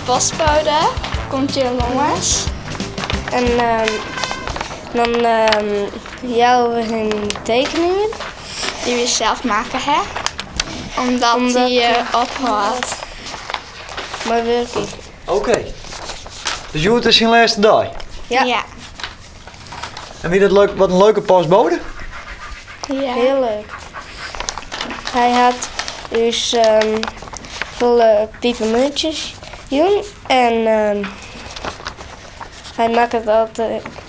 Postbode komt hjir lâns. En dan jouwe we him tekeningen. Dy't wy sels makke ha. Omdat hy ophâldt mei wurkjen. Oké. Dus hjoed is syn lêste dei? Ja. En wie dat leuk, wat in leuke postbode? Ja. Hiel leuk. Hy hat ús folle pipermuntsjes jûn en hy makket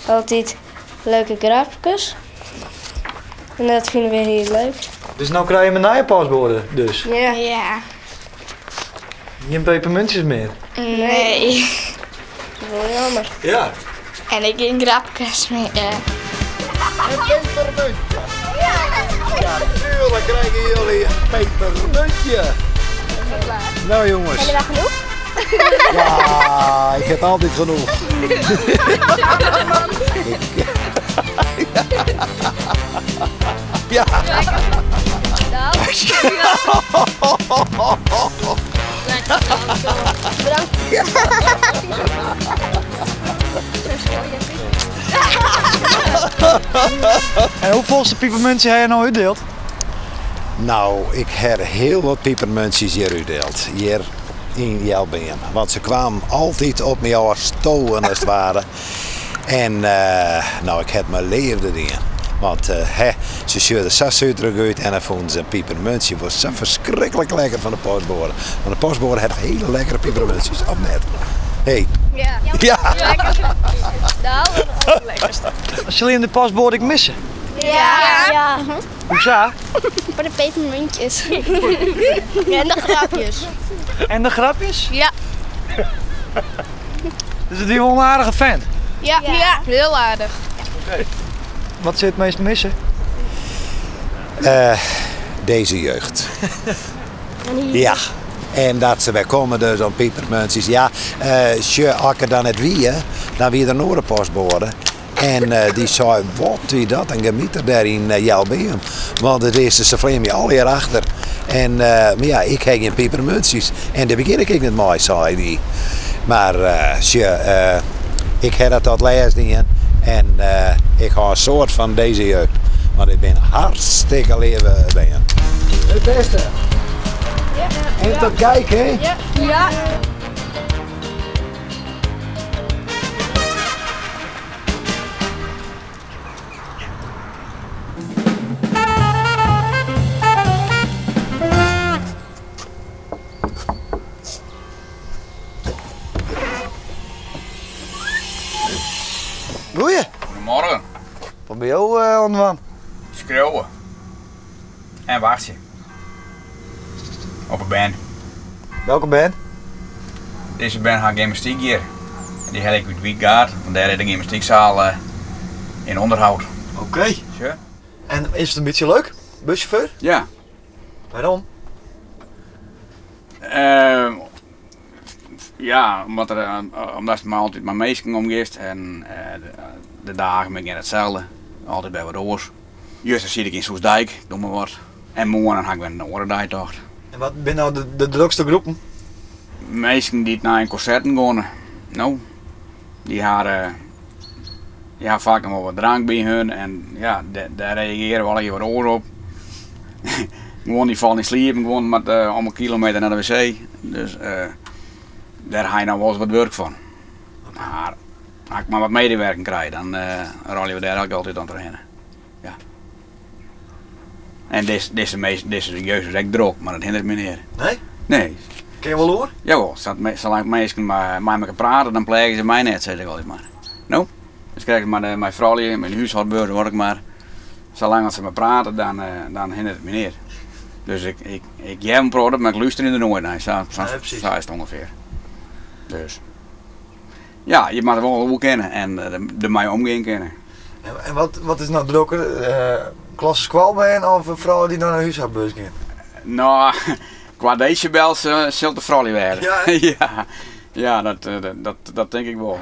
altyd leuke grapkes. En dat fine we hiel leuk. Dus no krije jim in nije postboade dus? Ja. Ja. Gjin pepermuntsjes mear? Nee. Wol jammer. Ja. En ek gjin grapkes mear. Een pepermuntje. Ja, tuurlijk krijgen jullie een pepermuntje. Nou jongens. Heb je wel genoeg? Ja, ik heb altijd genoeg. Ja. En hoefolste pipermuntsje ha je no útdield? Nou, ik ha hiel wat pipermuntsjes hjir útdield. Hjir yn Jelbeam. Want se kwamen altyd op my ôf stowen as it ware. En nou, ik ha it mei leafde dien. Want hè, se sjogge der sa suterich út en dan fûnen se in pipermuntsje wol sa ferskriklik lekker fan de postboade. Want de postboade hat hiele lekkere pipermuntsjes, of net? Hey. Ja. Ja. De allerlekkerste. Sille jim de postboade ek misse? Ja. Ja. Hoesa? Foar de pepermuntjes. En de grapjes. En de grapjes? Ja. Dus it wie wol in aardige fent? Ja. Ja, hiel aardich. Oké. Wat sil je it meast misse? Deze jeugd. Ja. En dat se wer komme dus om pipermuntsjes. Ja, sjoch, as ik der dan net wie, dan wie der in oare postboade. En dy sei, wat wie dat in gemieter dêr yn Jelbeam. Want it is, se fleane my allegear achter. En mar ja, ik ha gjin pipermuntsjes. En dêr begjin ik ek net mei, sei dy. Mar sjoch, ik ha dat tot lêst dien. En ik hâld in soad fan dizze jeugd. Want it binne hartstikke leave bern. Het beste. En tot kijk, hè? Ja. Goeie. Goedemorgen. Wat binne jo oan it dwaan? Skriuwe. En wachtsje. Op 'e bern. Welke bern? Dizze bern ha gymnastyk hjir. Dy hel ik út Wytgaard, want dêr is de gymnastyksaal yn ûnderhoud. Oké. Sjoch. En is it in bytsje leuk, bussjauffeur? Ja. Wêrom? Ja, omdat der, omdatst mei altyd mei minsken omgiest en de dagen binne gjin itselde. Altyd wer wat oars. Juster siet ik yn Soestdijk, noem mar wat. En moarn dan ha ik wer in oare deitocht. En wat binne no de drokste groepen? Minsken dy't nei in konserten geane, no, dy ha, dy ha faak noch wol wat drank by hun en ja, dêr reagearje we allegear wat oars op. Guon dy falle yn sliep en guon moatte om in kilometer nei de wc. Dus dêr ha je noch wolris wat wurk fan. Mar as ik mar wat medewerking krij, dan rôlje we dêr ek altyd oan trochhinne. Ja. En dizze minsken, dizze jeugd is ek drok, mar dat hinderet my neat. Nee? Nee. Kin je wol oer? Jawol, salang't minsken mei mekoar prate, dan pleagje se my net, sis ik altyd mar. No, dus krekt mei froulju, mei de húshâldbeurt, wat ek mar. Salang as se mar prate, dan hinderet it my neat. Dus ik hear in protte, mar ik lústerje der noait nei. Sa is it ûngefear. Dus ja, je moatte wol oer kinne en dermei omgean kinne. En wat is no drokker, klasse skoalbern of froulju dy't nei de húshâldbeurs gean? No, kwa decibels sil it de froulju wêze. Ja, hè? Ja, ja, dat tink ik wol.